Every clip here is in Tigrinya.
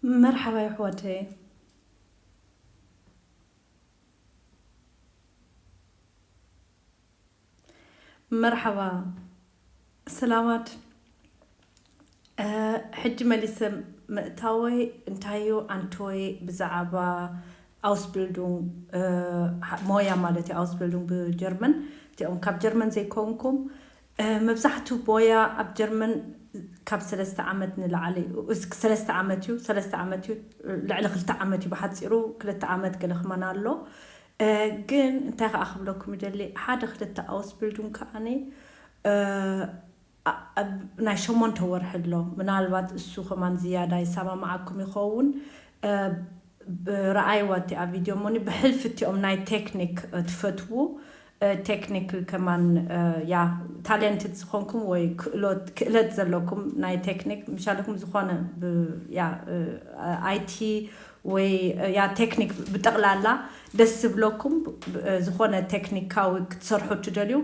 መርሓባ የሕዋተይ። መርሓባ። ሰላማት። ሕጂ መሊሰ ምእታወይ እንታይ እዩ? ኣንቶይ ብዛዕባ ኣውስቢልዱንግ ሞያ ማለት እዩ። ኣውስቢልዱንግ ብጀርመን እቲኦም ካብ ጀርመን ዘይኮንኩም መብዛሕቱ ሞያ ኣብ ጀርመን ካብ ሰለስተ ዓመት ንላዕሊ እዩ። ሰለስተ ዓመት እዩ። ሰለስተ ዓመት እዩ። ልዕሊ ክልተ ዓመት እዩ ብሓፂሩ። ክልተ ዓመት ገለ ክማን ኣሎ። ግን እንታይ ከዓ ክብለኩም ይደሊ ሓደ ክልተ ኣውስቢልዱንግ ከዓኒ ናይ ሸሞንተ ወርሒ ኣሎ። ምናልባት እሱ ከማን ዝያዳ ይሰማማዓኩም ይኸውን። ብረኣይዋ እቲኣ ቪድዮ እሞኒ ብሕልፊ እቲኦም ናይ ቴክኒክ ትፈትዉ ቴክኒክ ከማን ያ ታለንትድ ዝኾንኩም ወይ ክእለት ዘለኩም ናይ ቴክኒክ ምሻለኩም ዝኾነ ኣይቲ ወይ ያ ቴክኒክ ብጠቕላላ ደስ ዝብለኩም ዝኾነ ቴክኒካዊ ክትሰርሑ ትደልዩ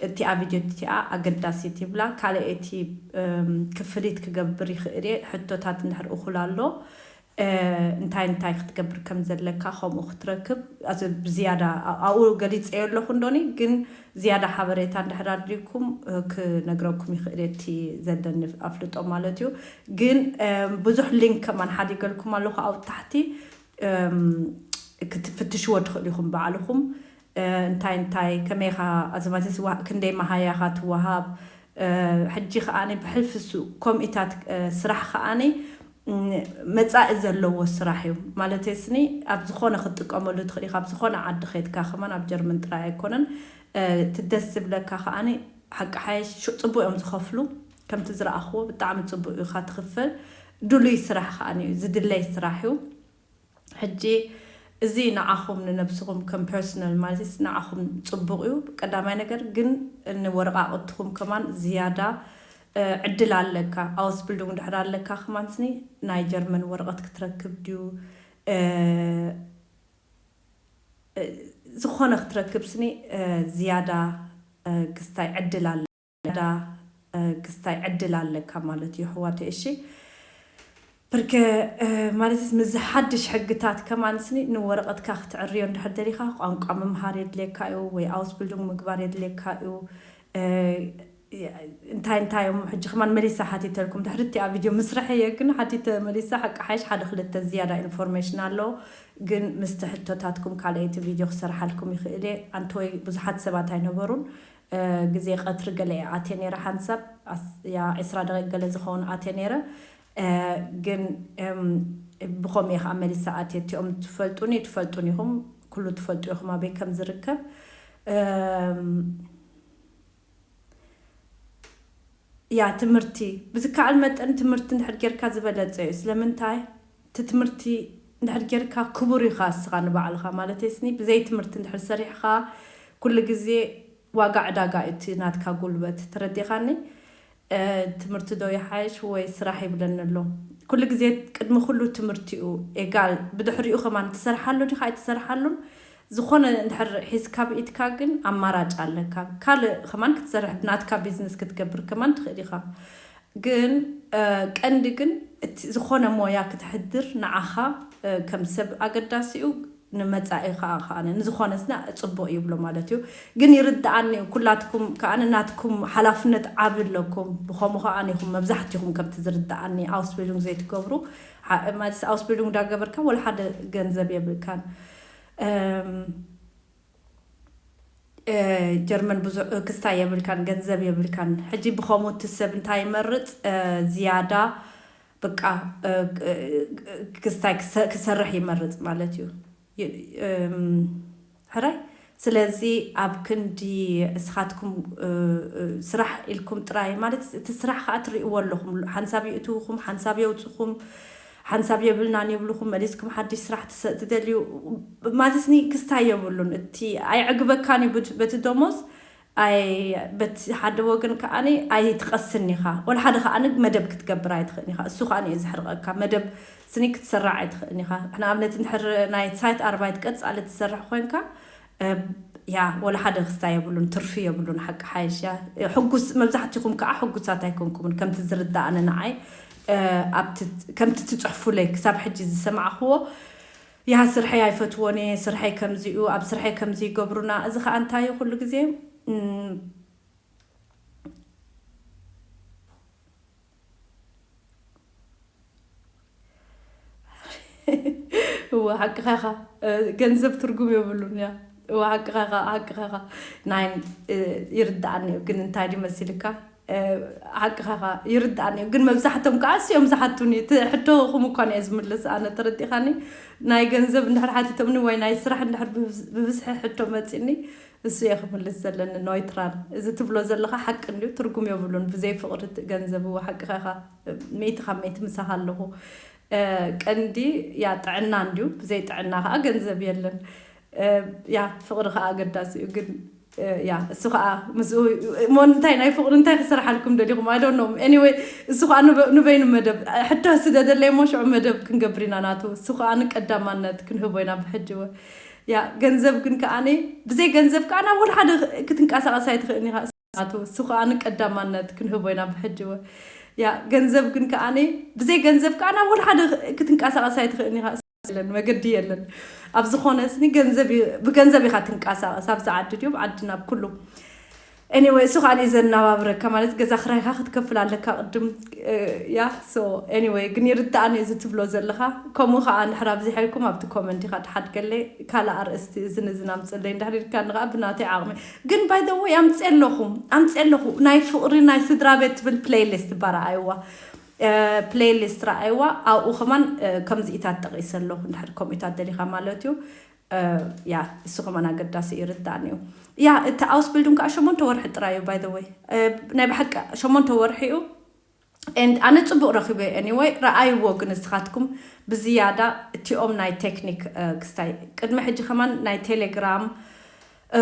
እቲኣ ቪድዮ እቲኣ ኣገዳሲት ይብላ። ካልእ እቲ ክፍሊት ክገብር ይኽእል እየ ሕቶታት እንድሕር እኹል ኣሎ እንታይ እንታይ ክትገብር ከም ዘለካ ከምኡ ክትረክብ ብዝያዳ ኣብኡ ገሊፀዮ ኣለኹ እንዶኒ ግን ዝያዳ ሓበሬታ እንድሕር ኣድልዩኩም ክነግረኩም ይኽእል እቲ ዘለኒ ኣፍልጦ ማለት እዩ። ግን ብዙሕ ሊንክ ከማን ሓዲገልኩም ኣለኹ ኣብ ታሕቲ ክትፍትሽዎ ትኽእሉ ኢኹም ባዕልኹም። እንታይ እንታይ ከመይኻ ኣዘማቲስ ክንደይ መሃያኻ ትወሃብ ሕጂ ከዓኒ ብሕልፊ እሱ ኮምኢታት ስራሕ ከዓኒ መፃኢ ዘለዎ ስራሕ እዩ ማለት ስኒ ኣብ ዝኾነ ክትጥቀመሉ ትኽእል ኢኻ ኣብ ዝኾነ ዓዲ ከይድካ ከማን ኣብ ጀርመን ጥራይ ኣይኮነን ትደስ ዝብለካ ከዓኒ ሓቂ ሓየሽ ጽቡቅ እዮም ዝኸፍሉ ከምቲ ዝረኣኽዎ ብጣዕሚ ጽቡቅ እዩ ካ ትኽፈል ድሉይ ስራሕ ከዓኒ እዩ ዝድለይ ስራሕ እዩ ሕጂ እዚ ንዓኹም ንነብስኹም ከም ፐርሰናል ማለት ንዓኹም ጽቡቕ እዩ ቀዳማይ ነገር ግን ንወረቃቅትኹም ከማን ዝያዳ ዕድል ኣለካ ኣውስቢልዱንግ ድሕር ኣለካ ከማን ስኒ ናይ ጀርመን ወረቀት ክትረክብ ድዩ ዝኾነ ክትረክብ ስኒ ዝያዳ ክስታይ ዕድል ኣለ ዝያዳ ክስታይ ዕድል ኣለካ ማለት እዩ ኣሕዋተይ እሺ ብርከ ማለት ምስ ሓድሽ ሕግታት ከማን ስኒ ንወረቐትካ ክትዕርዮ እንድሕር ደሊኻ ቋንቋ ምምሃር የድልየካ እዩ ወይ ኣውስቢልዱንግ ምግባር የድልየካ እዩ እንታይ እንታይ እዮም ሕጂ ከማን መሊሳ ሓቲተልኩም ድሕሪ እቲኣ ቪድዮ ምስርሐ እየ ግን ሓቲተ መሊሳ ሓቂ ሓይሽ ሓደ ክልተ ዝያዳ ኢንፎርሜሽን ኣሎ ግን ምስቲ ሕቶታትኩም ካልኣይቲ ቪድዮ ክሰርሓልኩም ይኽእል እየ ኣንተ ወይ ብዙሓት ሰባት ኣይነበሩን ግዜ ቀትሪ ገለ እየ ኣትየ ነይረ ሓንሳብ ያ ዕስራ ደቂቅ ገለ ዝኸውን ኣትየ ነይረ ግን ብኸምኡ እየ ከዓ መሊሳ ኣትየ እቲኦም ትፈልጡኒ ትፈልጡን ኢኹም ኩሉ ትፈልጡ ኢኹም ኣበይ ከም ዝርከብ ያ ትምህርቲ ብዝከኣል መጠን ትምህርቲ እንድሕር ጌርካ ዝበለፀ እዩ ስለምንታይ እቲ ትምህርቲ እንድሕር ጌርካ ክቡር ኢኻ እስኻ ንባዕልኻ ማለት ስኒ ብዘይ ትምህርቲ እንድሕር ሰሪሕኻ ኩሉ ግዜ ዋጋ ዕዳጋ እቲ ናትካ ጉልበት ተረዲኻኒ ትምህርቲ ዶ ይሓይሽ ወይ ስራሕ ይብለኒ ኣሎ ኩሉ ግዜ ቅድሚ ኩሉ ትምህርቲ እዩ ኤጋል ብድሕሪኡ ከማን ትሰርሓሉ ዲኻ ኣይትሰርሓሉን ዝኾነ እንድሕር ሒዝካ ብኢድካ ግን ኣማራጭ ኣለካ ካልእ ከማን ክትሰርሕ ብናትካ ቢዝነስ ክትገብር ከማን ትኽእል ኢኻ ግን ቀንዲ ግን ዝኾነ ሞያ ክትሕድር ንዓኻ ከም ሰብ ኣገዳሲኡ ንመፃኢ ከዓ ከዓ ንዝኾነ ስና ፅቡቅ ይብሎ ማለት እዩ ግን ይርድኣኒ ኩላትኩም ከዓ ናትኩም ሓላፍነት ዓብ ኣለኩም ብኸምኡ ከዓ ኢኹም መብዛሕትኹም ከምቲ ዝርድኣኒ ኣውስቢልዱንግ ዘይትገብሩ ማለት ኣውስቢልዱንግ እንዳገበርካ ወላ ሓደ ገንዘብ የብልካን ጀርመን ብዙ ክስታይ የብልካን ገንዘብ የብልካን ሕጂ ብኸምኡ እቲ ሰብ እንታይ ይመርፅ ዝያዳ በቃ ክስታይ ክሰርሕ ይመርፅ ማለት እዩ ሕራይ ስለዚ ኣብ ክንዲ እስኻትኩም ስራሕ ኢልኩም ጥራይ ማለት እቲ ስራሕ ከዓ ትሪእዎ ኣለኹም ሓንሳብ ይእትውኹም ሓንሳብ የውፅኹም ሓንሳብ የብልናን ይብልኹም መሊስኩም ሓድሽ ስራሕ ትደልዩ ማለትኒ ክስታይ የብሉን እቲ ኣይዕግበካን እዩ በቲ ደሞዝ ኣይ በቲ ሓደ ወገን ከዓኒ ኣይትቐስን ኢኻ ወላ ሓደ ከዓኒ መደብ ክትገብር ኣይትኽእልን ኢኻ እሱ ከዓኒ እዩ ዝሕርቐካ መደብ ስኒ ክትሰራዕ ኣይትኽእልን ኢኻ ንኣብነት እንድሕር ናይ ሳይት ኣርባይት ቀጻሊ ትሰርሕ ኮይንካ ያ ወላ ሓደ ክስታ የብሉን ትርፊ የብሉን ሓቂ ሓይሽ ያ ሕጉስ መብዛሕትኹም ከዓ ሕጉሳት ኣይኮንኩምን ከምቲ ዝርዳእኒ ንዓይ እ፣ ኣብቲ፣ ከምቲ ትጽሕፉለይ ክሳብ ሕጂ ዝሰማዕኽዎ፣ ያ ስርሐይ ኣይፈትዎን እየ፣ ስርሐይ ከምዚ እዩ፣ ኣብ ስርሐይ ከምዚ ይገብሩና። እዚ ኸኣ እንታይ እዩ? ኩሉ ግዜ፣ እም፣ እወ፣ ሓቅኻ ኢኻ። እ፣ ገንዘብ ትርጉም የብሉን እያ። እወ፣ ሓቅኻ ኢኻ፣ ሓቅኻ ኢኻ። ናይ፣ እ፣ ይርድኣኒ እዩ፣ ግን እንታይ ድዩ መሲልካ? እ፣ ሓቅኻ ኢኻ፣ ይርድኣኒ እዩ። ግን መብዛሕቶም ከኣ እሱ እዮም ዝሓቱኒ። እቲ ሕቶኹም እኳ እየ ዝምልስ ኣነ፣ ተረዲኻኒ? ናይ ገንዘብ እንድሕር ሓቲቶምኒ ወይ ናይ ስራሕ እንድሕር ብብዝ-፣ ብብዝሒ ሕቶ መጺኒ፣ እሱ እየ ክምልስ ዘለኒ፣ ኖይትራል። እዚ ትብሎ ዘለኻ ሓቂ እንድዩ፣ ትርጉም የብሉን። ብዘይ ፍቕሪ እቲ ገንዘብ፣ እወ፣ ሓቅኻ ኢኻ። ሚእቲ ካብ ሚእቲ ምሳኻ ኣለኹ። እ፣ ቀንዲ ያ ጥዕና እንድዩ፣ ብዘይ ጥዕና ከኣ ገንዘብ የለን። እ፣ ያ ፍቕሪ ከኣ ኣገዳሲ እዩ፣ ግን፣ እ፣ ያ እሱ ከኣ ምስኡ እሞ እንታይ ናይ ፍቕሪ እንታይ ክሰርሓልኩም ደሊኹም? I don't know. Anyway፣ እሱ ከኣ ንበ-፣ ንበይኑ መደብ፣ ሕቶ ስደደለይ እሞ ሽዑ መደብ ክንገብር ኢና ናቱ። እሱ ከኣ ንቀዳማነት ክንህቦ ኢና ብሕጂ። ወ-፣ ያ ገንዘብ ግን ከኣኒ፣ ብዘይ ገንዘብ ከኣ ናብ ወላ ሓደ ክትንቀሳቐስ ኣይትኽእልን ኢኻ። ናቱ እሱ ከኣ ንቀዳማነት ክንህቦ ኢና ብሕጂ። ወ-፣ ያ ገንዘብ ግን ከኣኒ፣ ብዘይ ገንዘብ ከኣ ናብ ወላ ሓደ ክትንቀሳቐስ ኣይትኽእልን ኢኻ። የለን፣ መገዲ የለን። ኣብ ዝኾነ ስኒ ገንዘብ ዩ-፣ ብገንዘብ ኢኻ ትንቀሳቐስ፣ ኣብዚ ዓዲ ድዩ፣ ኣብ ዓዲ ናብ ኩሉ። Anyway፣ እሱ ከኣ እዩ ዘናባብረካ፣ ማለት ገዛ ክራይካ ክትከፍል ኣለካ ቅድም፣ እ፣ ያ፣ so፣ anyway፣ ግን ይርድኣኒ እዚ ትብሎ ዘለኻ። ከምኡ ከኣ እንድሕር ኣብዚሐልኩም ኣብቲ ኮመንት ኢኻ ትሓድገለይ፣ ካልእ ኣርእስቲ እዝን እዝን ኣምጽለይ እንድሕር ኢልካኒ ከኣ ብናተይ ዓቕሚ። ግን by the way፣ ኣምጽኤ ኣለኹ፣ ኣምጽኤ ኣለኹ። ናይ ፍቕሪ ናይ ስድራ ቤት ትብል ፕሌይሊስት እባ ረኣይዋ። እ፣ ፕሌይሊስት ረኣይዋ፣ ኣብኡ ከማን፣ እ፣ ከምዚኢታት ጠቒሰ ኣለኹ፣ እንድሕር ከምኡታት ደሊኻ ማለት እዩ። እ፣ ያ፣ እሱ ከማን ኣገዳሲ እዩ፣ ይርድኣኒ እዩ። ያ፣ እቲ ኣውስቢልዱንግ ከኣ ሸሞንተ ወርሒ ጥራይ እዩ፣ by the way። እ፣ ናይ ብሓቂ ሸሞንተ ወርሒ እዩ። And ኣነ ጽቡቕ ረኺበ፣ anyway፣ ረኣይዎ ግን ንስኻትኩም ብዝያዳ እቲኦም ናይ ቴክኒክ፣ እ፣ ክስታይ ቅድሚ ሕጂ ከማን ናይ ቴሌግራም፣ እ፣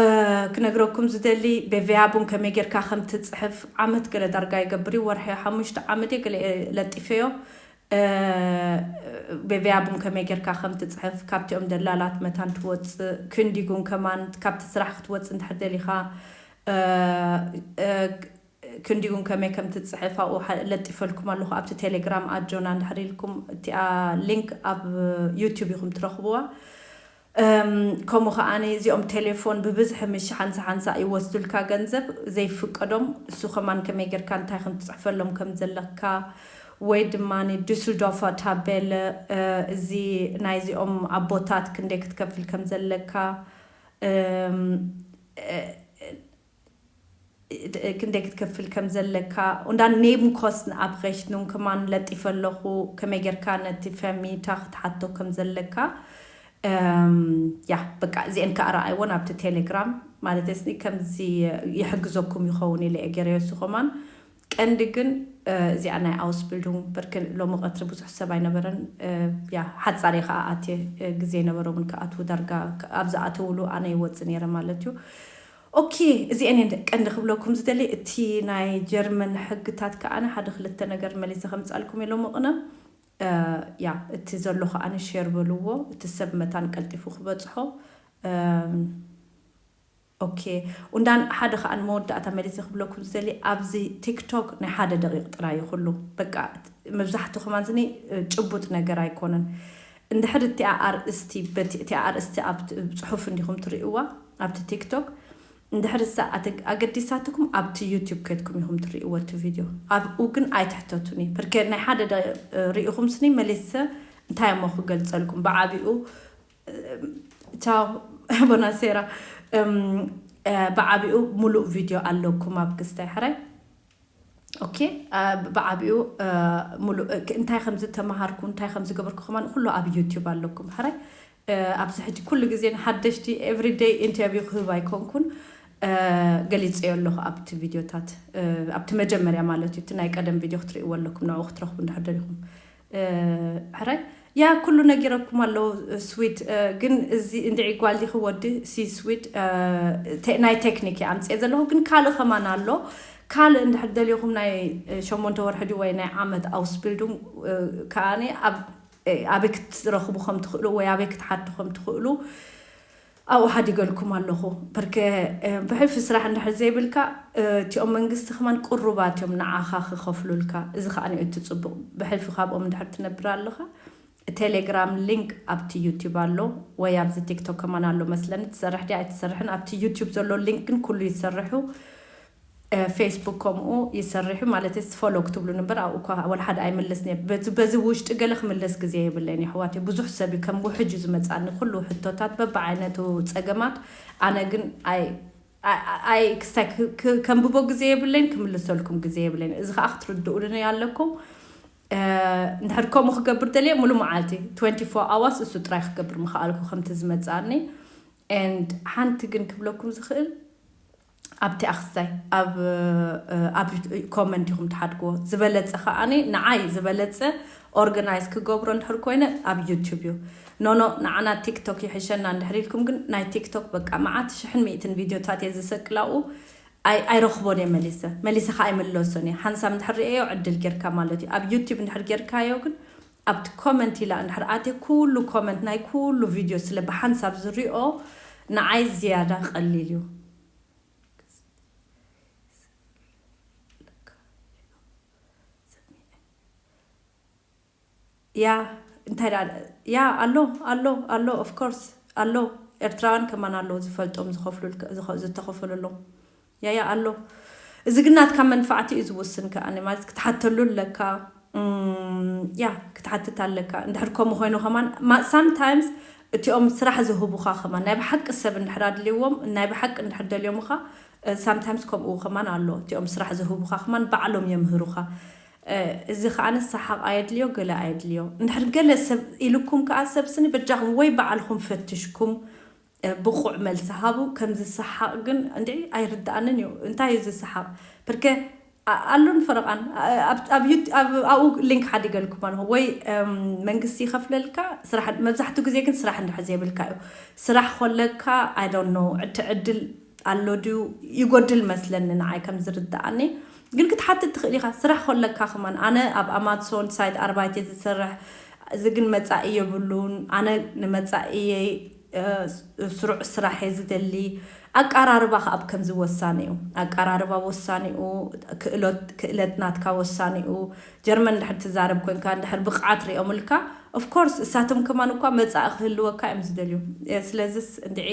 ክነግረኩም ዝደሊ፣ ቤቪያቡን ከመይ ጌርካ ከም ትጽሕፍ ዓመት ገለ ዳርጋ ይገብር እዩ፣ ወርሒ ሓሙሽተ ዓመት እየ ገለ እየ ለጢፈዮ። እ፣ ቤቪያቡን ከመይ ጌርካ ከም ትጽሕፍ፣ ካብቲኦም ደላላት መታን ትወጽእ፣ ክንዲጉን ከማን ካብቲ ስራሕ ክትወጽእ እንድሕር ደሊኻ፣ እ፣ እ፣ ክንዲጉን ከመይ ከም ትጽሕፍ ኣብኡ ሓ-፣ ለጢፈልኩም ኣለኹ ኣብቲ ቴሌግራም ኣጆና እንድሕር ኢልኩም፣ እቲኣ ሊንክ ኣብ ዩቲዩብ ኢኹም ትረኽብዋ። እም፣ ከምኡ ከኣኒ እዚኦም ቴሌፎን ብብዝሒ ምሽ ሓንሳ ሓንሳ ይወስዱልካ ገንዘብ ዘይፍቀዶም፣ እሱ ከማን ከመይ ጌርካ እንታይ ከም ትጽሕፈሎም ከም ዘለካ፣ ወይ ድማ ዱስልዶርፈ ታቤለ፣ እ፣ እዚ ናይዚኦም ኣቦታት ክንደይ ክትከፍል ከም ዘለካ፣ እም፣ እ፣ ክንደይ ክትከፍል ከም ዘለካ፣ und dann Nebenkosten abrechnung ከማን ለጢፈ ኣለኹ፣ ከመይ ጌርካ ነቲ ፈሚታ ክትሓቶ ከም ዘለካ። እም፣ ያ፣ በቃ እዚአን ከኣ ረኣይወን ኣብቲ ቴሌግራም፣ ማለት እስኒ ከምዚ ይሕግዘኩም ይኸውን ኢለ እየ ገይረዮ እሱ ከማን። ቀንዲ ግን፣ እ፣ እዚኣ ናይ ኣውስቢልዱንግ ብርክ ሎሚ ቀትሪ ብዙሕ ሰብ ኣይነበረን። እ፣ ያ፣ ሓጻር እየ ከኣ ኣትየ፣ እ፣ ግዜ ኣይነበሮምን ክኣትዉ፣ ዳርጋ ክ-፣ ኣብ ዝኣተውሉ ኣነ ይወጽእ ነይረ ማለት እዩ። ኦኬ፣ እዚአን እየን ቀንዲ ክብለኩም ዝደሊ። እቲ ናይ ጀርመን ሕግታት ከኣ ሓደ ክልተ ነገር መሊሰ ከምጻልኩም እየ ሎሚ ቅነ። እ፣ ያ፣ እቲ ዘሎ ከኣ ሼር በልዎ፣ እቲ ሰብ መታን ቀልጢፉ ክበጽሖ። እም፣ ኦኬ፣ und dann ሓደ ከኣ ንመወዳእታ መሊሰ ክብለኩም ዝደሊ፣ ኣብዚ ቲክቶክ ናይ ሓደ ደቂቕ ጥራይ እዩ ኩሉ። በቃ፣ መብዛሕትኡ ከማን ስኒ፣ እ፣ ጭቡጥ ነገር ኣይኮነን። እንድሕር እቲኣ ኣርእስቲ፣ በቲ፣ እቲኣ ኣርእስቲ ኣብ ት-፣ ጽሑፍ እንዲኹም ትርእይዋ፣ ኣብቲ ቲክቶክ። እንድሕር እሳ ኣተ-፣ ኣገዲሳትኩም ኣብቲ ዩቲዩብ ከድኩም ኢኹም ትርእይዎ እቲ ቪድዮ። ኣብኡ ግን ኣይትሕተቱኒ። ብርኬ ናይ ሓደ ደቂቕ፣ እ፣ ርኢኹም ስኒ መሊሰ እንታይ እሞ ክገልጸልኩም። ብዓቢኡ ቻው፣ ቦናሴራ። እም፣ እ፣ ብዓቢኡ ሙሉእ ቪድዮ ኣለኩም ኣብ ክስታይ ሕራይ። ኦኬ፣ እ፣ ብዓቢኡ፣ እ፣ ሙሉእ፣ እ፣ ክ-፣ እንታይ ከም ዝተማሃርኩ፣ እንታይ ከም ዝገበርኩ ከማን ኩሉ ኣብ ዩቲዩብ ኣለኩም ሕራይ። እ፣ ኣብዚ ሕጂ ኩሉ ግዜ ንሓደሽቲ ኤቭሪደይ ኢንተርቪው ክህብ ኣይኮንኩን፣ እ፣ ገሊጸዮ ኣለኹ ኣብቲ ቪድዮታት፣ እ፣ ኣብቲ መጀመርያ ማለት እዩ። እቲ ናይ ቀደም ቪድዮ ክትርእይዎ ኣለኩም፣ ንዕኡ ክትረኽቡ እንድሕር ደሊኹም። እ፣ ሕራይ ያ ኩሉ ነጊረኩም ኣለዉ። ስዊት፣ እ፣ ግን እዚ እንድዒ ጓል ዲኺ ወዲ ሲ ስዊት፣ እ፣ ተ-፣ ናይ ቴክኒክ እየ ኣምጽኤ ዘለኹ፣ ግን ካልእ ከማን ኣሎ። ካልእ እንድሕር ደሊኹም ናይ፣ እ፣ ሸሞንተ ወርሒ ድዩ ወይ ናይ ዓመት ኣውስቢልዱንግ፣ እ፣ ከኣኒ ኣብ፣ እ፣ ኣበይ ክትረኽቡ ከም ትኽእሉ ወይ ኣበይ ክትሓቱ ከም ትኽእሉ ኣብኡ ሓዲገልኩም ኣለኹ። በርከ ብሕልፊ ስራሕ እንድሕር ዘይብልካ፣ እቲኦም መንግስቲ ከማን ቅሩባት እዮም ንዓኻ ክኸፍሉልካ። እዚ ከዓ ንእዩ እቲ ፅቡቕ። ብሕልፊ ካብኦም እንድሕር ትነብር ኣለኻ፣ ቴሌግራም ሊንክ ኣብቲ ዩቲዩብ ኣሎ፣ ወይ ኣብዚ ቲክቶክ ከማን ኣሎ መስለኒ። ትሰርሕ ድያ ኣይትሰርሕን? ኣብቲ ዩቲዩብ ዘሎ ሊንክ ግን ኩሉ ይሰርሑ። ፌስቡክ ከምኡ ይሰርሑ ማለት ፎሎ ክትብሉ ንበር ኣብኡ እኳ ወላ ሓደ ኣይምልስን እየ። በዚ ውሽጢ ገለ ክምልስ ግዜ የብለይን የሕዋተይ። ብዙሕ ሰብ እዩ ከም ውሕጅ እዩ ዝመፃኒ ኩሉ ሕቶታት በብዓይነቱ ፀገማት። ኣነ ግን ኣይ ኣይ ክስታይ ከንብቦ ግዜ የብለይን፣ ክምልሰልኩም ግዜ የብለይን። እዚ ከዓ ክትርድኡልኒ ኣለኩም። እንድሕር ከምኡ ክገብር ደልየ ሙሉ መዓልቲ ትወንቲ ፎር ኣዋርስ እሱ ጥራይ ክገብር ምኽኣልኩ ከምቲ ዝመፃኒ። And ሓንቲ ግን ክብለኩም ዝኽእል ኣብቲ ኣክስታይ ኣብ ኮመንት ኢኹም ትሓድግዎ ዝበለፀ ከዓኒ ንዓይ ዝበለፀ ኦርጋናይዝ ክገብሮ እንድሕር ኮይነ ኣብ ዩቲዩብ እዩ። ኖኖ ንዓና ቲክቶክ ይሕሸና እንድሕር ኢልኩም ግን ናይ ቲክቶክ በቃ መዓት ሽሕን ሚእትን ቪዲዮታት እየ ዝሰቅላኡ። ኣይረኽቦን እየ መሊሰ መሊሰ ከዓ ኣይምለሶን እየ። ሓንሳብ እንድሕር ርእዮ ዕድል ጌርካ ማለት እዩ። ኣብ ዩቲዩብ እንድሕር ጌርካዮ ግን ኣብቲ ኮመንት ኢላ እንድሕር ኣትየ ኩሉ ኮመንት ናይ ኩሉ ቪድዮ ስለ ብሓንሳብ ዝሪኦ ንዓይ ዝያዳ ቀሊል እዩ። ያ እንታይ ዳ ያ ኣሎ ኣሎ ኣሎ ኦፍኮርስ ኣሎ። ኤርትራውያን ከማን ኣለዉ ዝፈልጦም ዝኸፍሉ ዝተኸፈለሎም ያያ ኣሎ። እዚ ግን ናትካ መንፋዕቲ እዩ ዝውስን ከኣ ማለት ክትሓተሉ ኣለካ። ያ ክትሓትት ኣለካ። እንድሕር ከምኡ ኮይኑ ከማን ሳምታይምስ እቲኦም ስራሕ ዝህቡኻ ከማን ናይ ብሓቂ ሰብ እንድሕር ኣድልዎም ናይ ብሓቂ እንድሕር ደልዮምኻ ሳምታይምስ ከምኡ ከማን ኣሎ። እቲኦም ስራሕ ዝህቡኻ ከማን ባዕሎም የምህሩኻ። እዚ ከዓነ ሰሓቕ ኣየድልዮ ገለ ኣየድልዮ። እንድሕር ገለ ሰብ ኢልኩም ከኣ ሰብ ስኒ በጃኹም ወይ ባዕልኹም ፈትሽኩም ብቑዕ መልሲ ሃቡ። ከምዚ ሰሓቕ ግን እንድዒ ኣይርድኣንን እዩ። እንታይ እዩ እዚ ሰሓቕ? ብርከ ኣሉን ፈረቓን ኣብኡ ሊንክ ሓዲገልኩም ኣለኹ ወይ መንግስቲ ይኸፍለልካ ስራሕ። መብዛሕትኡ ግዜ ግን ስራሕ እንድሕር ዘይብልካ እዩ። ስራሕ ኮለካ ኣይ ዶንት ኖ እቲ ዕድል ኣሎ ድዩ ይጎድል መስለኒ ንዓይ ከም ዝርድኣኒ። ግን ክትሓትት ትኽእል ኢኻ። ስራሕ ኮለካ ከማን ኣነ ኣብ ኣማዞን ሳይት ኣርባይተ ዝሰርሕ እዚ ግን መጻኢ የብሉን። ኣነ ንመጻኢየይ ስሩዕ ስራሕ እየ ዝደሊ። ኣቀራርባ ከኣ ኣብ ከምዚ ወሳኒ እዩ። ኣቀራርባ ወሳኒኡ፣ ክእለት ናትካ ወሳኒኡ። ጀርመን እንድሕር ትዛረብ ኮንካ እንድሕር ብቕዓት ሪኦምልካ ኦፍኮርስ እሳቶም ከማን እኳ መጻኢ ክህልወካ እዮም ዝደልዩ። ስለዚስ እንድዒ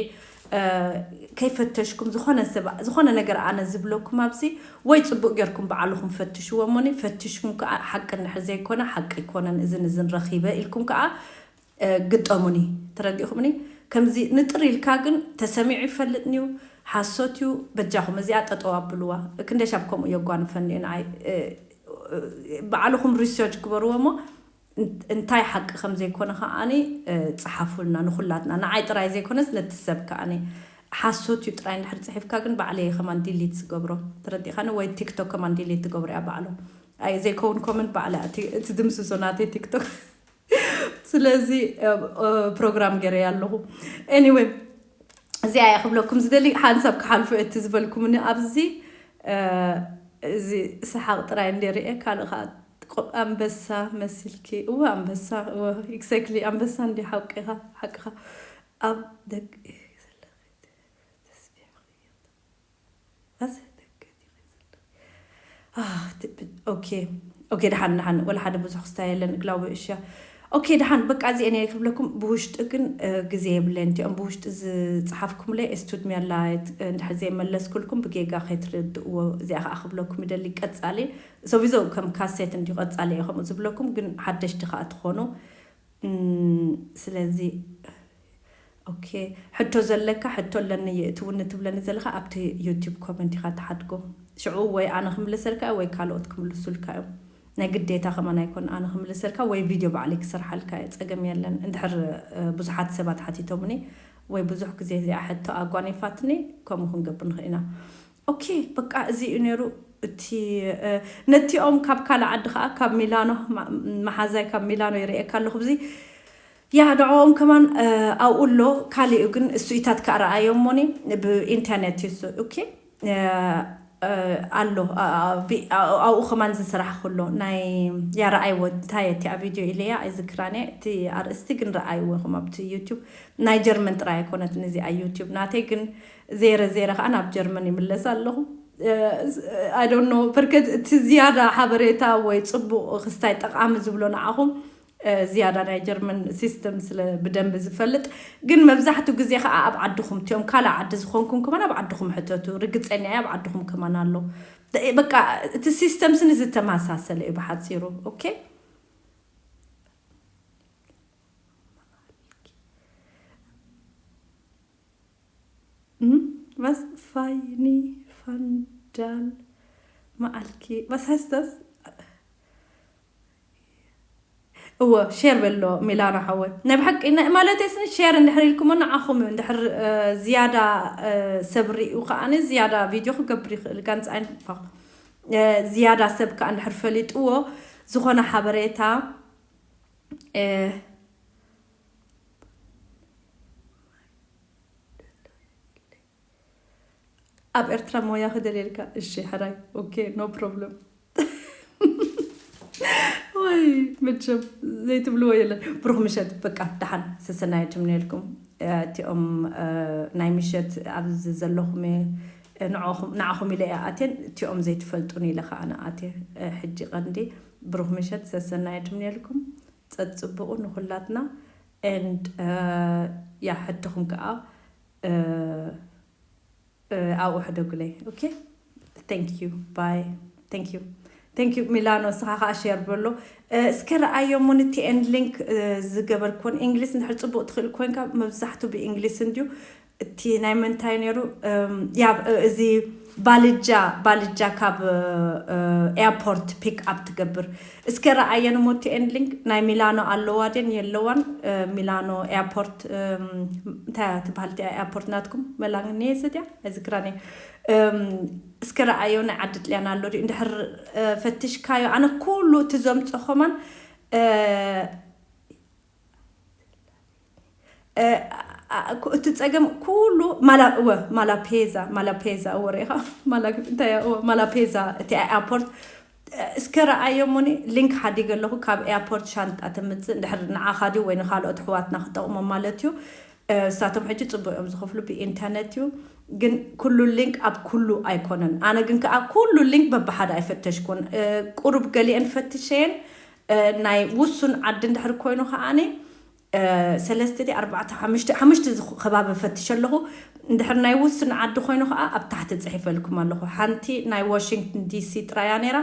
ከይፈተሽኩም ዝኾነ ሰብ ዝኾነ ነገር ኣነ ዝብለኩም ኣብዚ ወይ ጽቡቕ ጌርኩም ባዕልኹም ፈትሽዎ እሞኒ ፈትሽኩም ከኣ ሓቂ እንድሕር ዘይኮነ ሓቂ ኣይኮነን እዝን እዝን ረኺበ ኢልኩም ከኣ ግጠሙኒ። ተረዲእኹምኒ? ከምዚ ንጥር ኢልካ ግን ተሰሚዑ ይፈልጥን እዩ ሓሶት እዩ። በጃኹም እዚኣ ጠጠው ኣብልዋ። ክንደሻብ ከምኡ የጓንፈኒ እዩ ንዓይ። ባዕልኹም ሪሰርች ግበርዎ እሞ እንታይ ሓቂ ከም ዘይኮነ ከዓኒ ጸሓፉልና ንኹላትና። ንዓይ ጥራይ ዘይኮነስ ነቲ ሰብ ከዓኒ ሓሶት እዩ ጥራይ እንድሕር ጽሒፍካ ግን ባዕለይ ከማን ዲሊት ዝገብሮ። ተረዲኻኒ? ወይ ቲክቶክ ከማን ዲሊት ትገብሮ እያ ባዕሉ። ኣይ ዘይከውን ኮመንት ባዕላ እቲ ድምስሶ ናተይ ቲክቶክ። ስለዚ ፕሮግራም ገይረ ኣለኹ። Anyway እዚኣ እየ ክብለኩም ዝደሊ ሓንሳብ ክሓልፎ እቲ ዝበልኩምኒ ኣብዚ እዚ ሰሓቕ ጥራይ እንደ ርኤ ካልእ ከዓ ኣንበሳ መሲልኪ። እወ ኣንበሳ እወ exactly ኣንበሳ እንዲ ሓቂኻ ሓቅኻ ኣብ ደቂ ኦኬ ኦኬ ደሓን ደሓን ወላ ሓደ ብዙሕ ክስታይ የለን እግላዊ እሻ ኦኬ ደሓን በቃ እዚአን እየ ክብለኩም ብውሽጢ ግን ግዜ የብለን እቲኦም ብውሽጢ ዝፅሓፍኩምለይ ስቱድሚያ ላይት እንድሕር ዘይመለስኩልኩም ብጌጋ ከይትርድእዎ እዚኣ ከዓ ክብለኩም ይደሊ ቀፃሊ ሰቪዞ ከም ካሴት እንዲ ቀፃሊ እየ ከምኡ ዝብለኩም ግን ሓደሽቲ ከዓ ትኾኑ ስለዚ ኦኬ ሕቶ ዘለካ ሕቶ ኣለኒ የእትውኒ ትብለኒ ዘለካ ኣብቲ ዩቲብ ኮመንት ኢካ ትሓድጎ ሽዑ ወይ ኣነ ክምልሰልካ ወይ ካልኦት ክምልሱልካ እዮም ናይ ግዴታ ከማን ኣይኮን ኣነ ክምልሰልካ ወይ ቪድዮ ባዕለይ ክሰርሓልካ እየ ፀገም የለን እንድሕር ብዙሓት ሰባት ሓቲቶምኒ ወይ ብዙሕ ግዜ እዚኣ ሕቶ ኣጓኒፋትኒ ከምኡ ክንገብር ንኽእል ኢና ኦኬ በቃ እዚ እዩ ነይሩ እቲ ነቲኦም ካብ ካልእ ዓዲ ከዓ ካብ ሚላኖ መሓዛይ ካብ ሚላኖ ይርእየካ ኣለኹ ብዚ ያ ንዕኦም ከማን ኣብኡ ኣሎ ካሊኡ ግን እሱኢታት ከዓ ረኣዮሞኒ ብኢንተርኔት እዩ ኦኬ ኣሎ ኣብኡ ከማን ዝስራሕ ኩሎ ናይ ያረኣይዎ እንታይ እቲ ኣብ ቪድዮ ኢለያ ኣይዝክራን እየ። እቲ ኣርእስቲ ግን ረኣይዎ ኢኹም ኣብቲ ዩቱብ ናይ ጀርመን ጥራይ ኣይኮነትን እዚኣ ዩቱብ ናተይ ግን ዜረ ዜረ ከዓ ናብ ጀርመን ይምለስ ኣለኹ። I don't know በርከት እቲ ዝያዳ ሓበሬታ ወይ ፅቡቕ ክስታይ ጠቓሚ ዝብሎ ንዓኹም ዝያዳ ናይ ጀርመን ሲስተም ስለ ብደንብ ዝፈልጥ ግን መብዛሕትኡ ግዜ ከዓ ኣብ ዓድኹም እቲኦም ካልእ ዓዲ ዝኾንኩም ከማን ኣብ ዓድኹም ሕተቱ ርግፀኛ እየ ኣብ ዓድኹም ከማን ኣሎ። በቃ እቲ ሲስተም ስኒ ዝተመሳሰለ እዩ ብሓፂሩ። ኦኬ። Was feini fandal maalki was heißt das? እወ ሼር በሎ ሚላኖ ሓወይ ናይ ብሓቂ ማለት ስኒ ሼር እንድሕር ኢልኩሞ ንዓኹም እዩ እንድሕር ዝያዳ ሰብ ርእዩ ከዓኒ ዝያዳ ቪድዮ ክገብር ይኽእል ጋንፃ ዝያዳ ሰብ ከዓ እንድሕር ፈሊጥዎ ዝኾነ ሓበሬታ ኣብ ኤርትራ ሞያ ክደልየልካ እሺ ሕራይ okay no problem ወይ መቸም ዘይትብልዎ የለን ብሩኽ ምሸት በቃ ደሓን ሰሰናይ ትምነልኩም እቲኦም ናይ ምሸት ኣብዚ ዘለኹም ንዓኹም ኢለ እየ ኣትየን እቲኦም ዘይትፈልጡን ኢለ ከዓ ንኣትየ ሕጂ ቀንዲ ብሩኽ ምሸት ሰሰናይ ትምነልኩም ጸጽብቑ ንኹላትና and ያ ሕድኹም ከዓ ኣብኡ ሕደጉለይ okay thank you bye thank you thank you ሚላኖ እስኻ ከዓ ሼር በሎ እስከ ረኣዮ ሞን እቲ end link ዝገበርክዎን እንግሊዝ እንድሕር ፅቡቅ ትኽእል ኮንካ መብዛሕቱ ብእንግሊዝ እንድዩ እቲ ናይ መንታይ ነይሩ ያ እዚ ባልጃ ባልጃ ካብ airport pick up ትገብር እስከ ረኣየን ሞቲ end link ናይ ሚላኖ ኣለዋ ድን የለዋን ሚላኖ airport እንታይ ትበሃል ቲያ airport ናትኩም መላግኒ ስድያ ኣይዝክራን እስከ ረኣዮ ናይ ዓዲ ጥልያን ኣሎ ድዩ እንድሕር ፈትሽካዮ ኣነ ኩሉ እቲ ዘምፆ ከማን እቲ ፀገም ኩሉ ማላፔዛ ማላፔዛ ወሬኻ ማላፔዛ እቲ ኣፖርት እስከ ረኣዮ ሞኒ ሊንክ ሓዲገ ኣለኹ ካብ ኤርፖርት ሻንጣ ትምፅእ እንድሕር ንዓኻ ድዩ ወይ ንካልኦት ኣሕዋትና ክጠቕሞም ማለት እዩ እሳቶም ሕጂ ፅቡቅ እዮም ዝኸፍሉ ብኢንተርነት እዩ ግን ኩሉ ሊንክ ኣብ ኩሉ ኣይኮነን ኣነ ግን ከዓ ኩሉ ሊንክ በብሓደ ኣይፈተሽኩን ቁሩብ ገሊአን ፈትሸየን ናይ ውሱን ዓዲ እንድሕር ኮይኑ ከዓኒ ሰለስተ ኣርባዕተ ሓሙሽተ ሓሙሽተ ከባቢ ፈትሸ ኣለኹ እንድሕር ናይ ውሱን ዓዲ ኮይኑ ከዓ ኣብ ታሕቲ ፅሒፈልኩም ኣለኹ ሓንቲ ናይ ዋሽንግተን ዲሲ ጥራያ ነይራ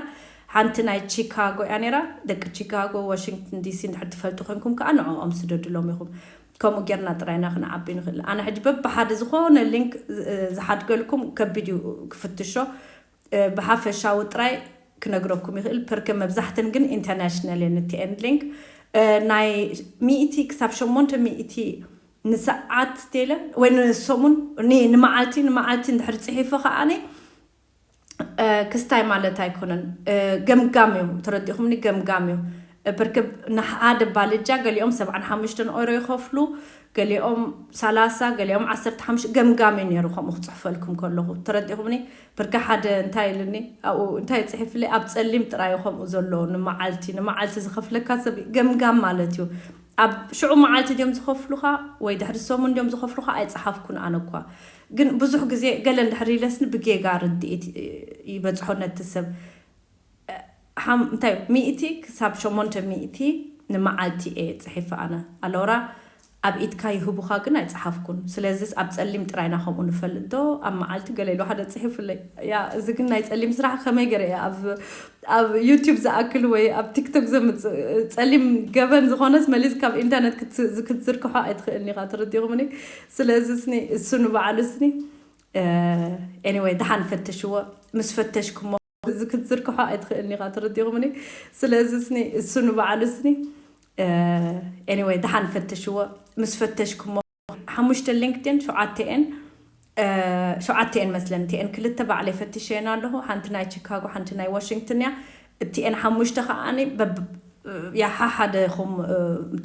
ሓንቲ ናይ ቺካጎ እያ ነይራ ደቂ ቺካጎ ዋሽንግተን ዲሲ እንድሕር ትፈልጡ ኮንኩም ከዓ ንዕኦም ስደድሎም ኢኹም ከምኡ ጌርና ጥራይና ክንዓቢ ንኽእል ኣነ ሕጂ በብሓደ ዝኾነ ሊንክ ዝሓድገልኩም ከቢድ እዩ ክፍትሾ ብሓፈሻዊ ጥራይ ክነግረኩም ይኽእል ፐርከ መብዛሕትን ግን ኢንተርናሽናል እየን እቲ ኤንድ ሊንክ ናይ ሚእቲ ክሳብ ሸሞንተ ሚእቲ ንሰዓት ቴለ ወይ ንሰሙን ንመዓልቲ ንመዓልቲ እንድሕር ፅሒፈ ከዓኒ ክስታይ ማለት ኣይኮነን ገምጋም እዩ ተረዲኹምኒ ገምጋም እዩ ብርክብ ንሓደ ባልጃ ገሊኦም ሰብዓን ሓሙሽተን ኦሮ ይኸፍሉ ገሊኦም ሰላሳ ገሊኦም ዓሰርተ ሓሙሽተ ገምጋም እዩ ነይሩ ከምኡ ክፅሕፈልኩም ከለኹ ተረዲኹምኒ ብርካ ሓደ እንታይ ኢልኒ ኣብኡ እንታይ ፅሒፍለይ ኣብ ፀሊም ጥራይ ከምኡ ዘሎ ንመዓልቲ ንመዓልቲ ዝኸፍለካ ሰብ ገምጋም ማለት እዩ ኣብ ሽዑ መዓልቲ ድዮም ዝኸፍሉኻ ወይ ድሕሪ ሰሙን ድዮም ዝኸፍሉኻ ኣይፀሓፍኩን ኣነ እኳ ግን ብዙሕ ግዜ ገለ እንድሕር ኢለስኒ ብጌጋ ርድኢት ይበፅሖ ነቲ ሰብ እንታይ ሚእቲ ክሳብ ሸሞንተ ሚእቲ ንመዓልቲ እየ ፅሒፈ ኣነ ኣሎራ ኣብ ኢድካ ይህቡኻ ግን ኣይፀሓፍኩን ስለዚስ ኣብ ፀሊም ጥራይና ከምኡ ንፈልጥ ዶ ኣብ መዓልቲ ገለ ኢሉ ሓደ ፅሒፉለይ ያ እዚ ግን ናይ ፀሊም ስራሕ ከመይ ገረ እየ ኣብ ኣብ ዩቲብ ዝኣክል ወይ ኣብ ቲክቶክ ዘምፅእ ፀሊም ገበን ዝኾነስ መሊስ ካብ ኢንተርነት ክትዝርግሖ ኣይትኽእልን ኢኻ ትርዲኹምኒ ስለዚ ስኒ እሱ ንባዕሉ ስኒ ኤኒወይ ደሓን ፈትሽዎ ምስ ፈተሽኩሞ እዚ ክትዝርግሖ ኣይትኽእልን ኢኻ ትርዲኹምኒ ስለዚ ስኒ እሱ ንባዕሉ ስኒ ኤኒወይ ደሓን ፈትሽዎ ምስ ፈተሽኩሞ ሓሙሽተ ሊንክድን ሸዓተኤን ሸዓተኤን መስለን እቲኤን ክልተ ባዕለይ ፈትሸየን ኣለኹ ሓንቲ ናይ ቺካጎ ሓንቲ ናይ ዋሽንግተን እያ እቲኤን ሓሙሽተ ከዓኒ ያሓሓደ ኹም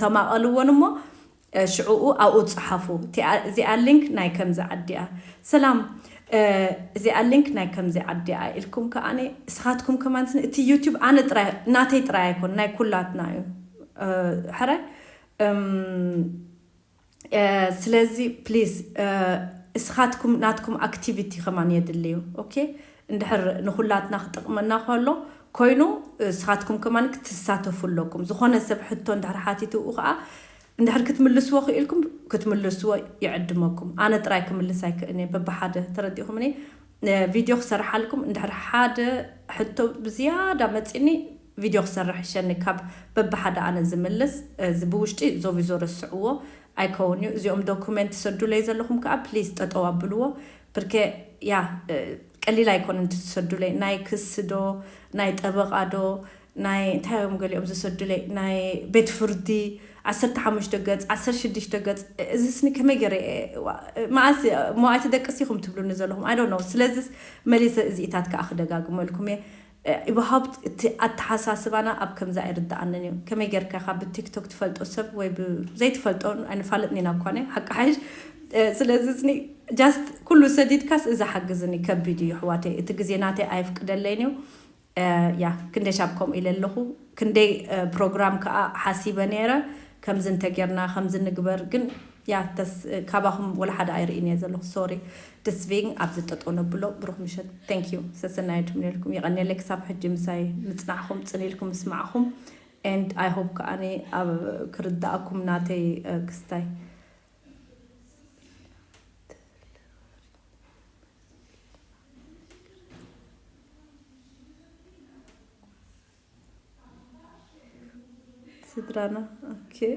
ተማቐልወን እሞ ሽዕኡ ኣብኡ ጸሓፉ። እዚኣ ሊንክ ናይ ከምዚ ዓዲያ። ሰላም፣ እዚኣ ሊንክ ናይ ከምዚ ዓዲያ ኢልኩም ከኣነ እስኻትኩም ከማን እቲ ዩቲዩብ ኣነ ጥራይ ናተይ ጥራይ ኣይኮን ናይ ኩላትና እዩ። ሕረ ስለዚ ፕሊዝ እስኻትኩም ናትኩም ኣክቲቪቲ ከማን የድልዩ። ኦኬ፣ እንድሕር ንኹላትና ክጥቕመና ከሎ ኮይኑ እስኻትኩም ከማን ክትሳተፉ ኣለኩም። ዝኾነ ሰብ ሕቶ እንድሕር ሓቲትኡ ከዓ እንድሕር ክትምልስዎ ክኢልኩም ክትምልስዎ ይዕድመኩም። ኣነ ጥራይ ክምልስ ኣይክእልንየ በብሓደ ተረዲኹምኒ። ቪድዮ ክሰርሓልኩም እንድሕር ሓደ ሕቶ ብዝያዳ መፂኒ ቪድዮ ክሰርሕ ይሸኒ ካብ በብሓደ ኣነ ዝምልስ። እዚ ብውሽጢ ዞቪዞ ረስዕዎ ኣይከውን እዩ። እዚኦም ዶኩመንት ሰዱለይ ዘለኹም ከዓ ፕሊዝ ጠጠው ኣብልዎ። ብርኬ ያ ቀሊል ኣይኮነ እንትትሰዱለይ ናይ ክስዶ ናይ ጠበቓዶ ናይ እንታይ እዮም ገሊኦም ዝሰዱለይ ናይ ቤት ፍርዲ ዓሰርተ ሓሙሽተ ገጽ ዓሰርተ ሽዱሽተ ገጽ። እዚ ስኒ ከመይ ገረ መኣስ ሞ ኣይትደቅስ ኢኹም ትብሉኒ ዘለኹም ኣይ ነው። ስለዚስ መሊሰ እዚኢታት ከዓ ክደጋግመልኩም እየ። ይበሃብት እቲ ኣተሓሳስባና ኣብ ከምዚ ኣይርድኣንን እዩ። ከመይ ጌርካ ካብ ብቲክቶክ ትፈልጦ ሰብ ወይ ዘይትፈልጦ ኣይንፋለጥን ኢና እኳ ሓቂ ሓይሽ። ስለዚ ስኒ ጃስት ኩሉ ሰዲድካስ እዛ ሓግዝኒ ከቢድ እዩ ኣሕዋተይ። እቲ ግዜ ናተይ ኣየፍቅደለይን እዩ። ያ ክንደይ ሻብ ከምኡ ኢለ ኣለኹ። ክንደይ ፕሮግራም ከዓ ሓሲበ ነይረ። ከምዚ እንተጌርና ከምዚ ንግበር ግን ያ ተስ ካባኹም ወላ ሓደ ኣይርእን እየ ዘለኹ። ሶሪ። ደስቪንግ ኣብዚ ጠጠው ነብሎ። ብሩኽ ምሸት። Thank you ሰሰናዩ ትምነልኩም። የቐንየለይ ክሳብ ሕጂ ምሳይ ምጽናዕኹም ጽን ኢልኩም ምስማዕኹም and I hope ከኣኒ ኣብ ክርዳእኩም ናተይ ክስታይ። ስድራና okay.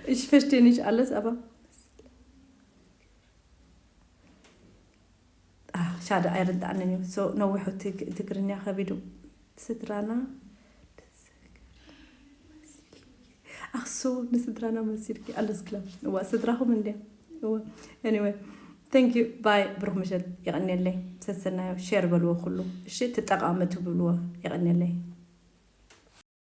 Ich verstehe nicht alles aber ሻደ ኣይርዳእንን እዩ። ነዊሑ ትግርኛ ከቢዱ። ስድራና ኣክሱ ንስድራና መሲልኪ ኣለስ ክላ እዋ ስድራኹም እንዲያ። Anyway thank you bye። ብሩኽ ምሸት። የቐንየለይ። ሰሰናዮ ሼር በልዎ ኩሉ እሺ ትጠቓሚ ትብልዎ። የቐንየለይ።